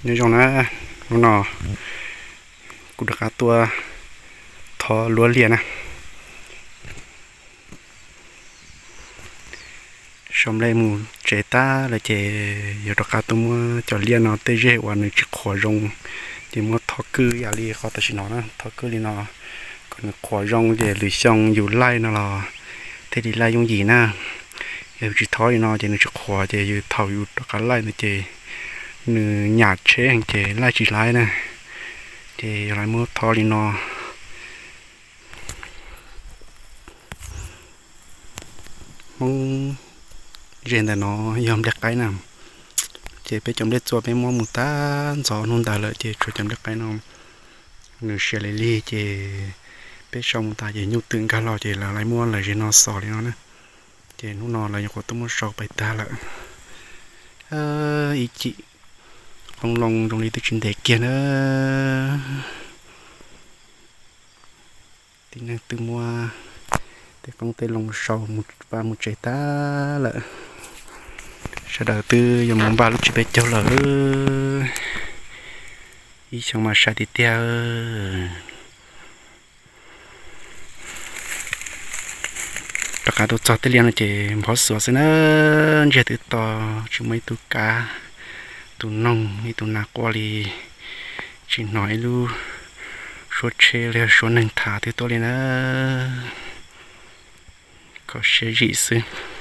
Nyob zoo na, hnub no kuv rov qab tuaj thov luab liaj na. Sau nplej mus tsev tag lawm ces yog rov qab tuaj muab cov liaj no tej zeg uas nws tsis qhuav zoo, ces muab thov kwj ib yam li qhov tam sim no na, thov kwj li no kom nws qhuav zoo ces lwm xyoo yus laij no los thiaj li laij yooj yim na. Yog yus tsis thov li no ces nws tsis qhuav, ces yus thaum yus rov qab laij ntawd ces nws nyam tsheb ces laij tsis laib na. Ces yog lawv muab thov li no. Hmoob, zeg ntawm no yog nplej qaib na, ces peb cov nplej txua peb muab mus tag ntxov hnub ntawd lawm ces tshuav cov nplej qaib no nws sia li lig ces peb sau mus tas ces nyuj twm nkag los ces lawv laij muab lawv zeg no xov li no na. Ces hnub no lawv nyuam qhuav tuaj muab sau pais tag lawm. Ib chim qoob loo zoo li twb tsis ntev kiag na. Tib neeg twb muab tej qoob tej loo sau mus vaj mus tsev tag lawm. Sawv daws twb yuav mus npaj lub tsiab peb caug lawm. Ib xyoo mas sai tiag tiag. Rov qab tuaj txog tej liaj no ces nphob xuav xwb na, ntsiag twb to, tsis muaj ib tug kav, tus noog ib tug nas quaj li, tsis hnov ib lub suab tsheb los yog suab neeg tham twg tuaj li na. Kho siab zim xwb.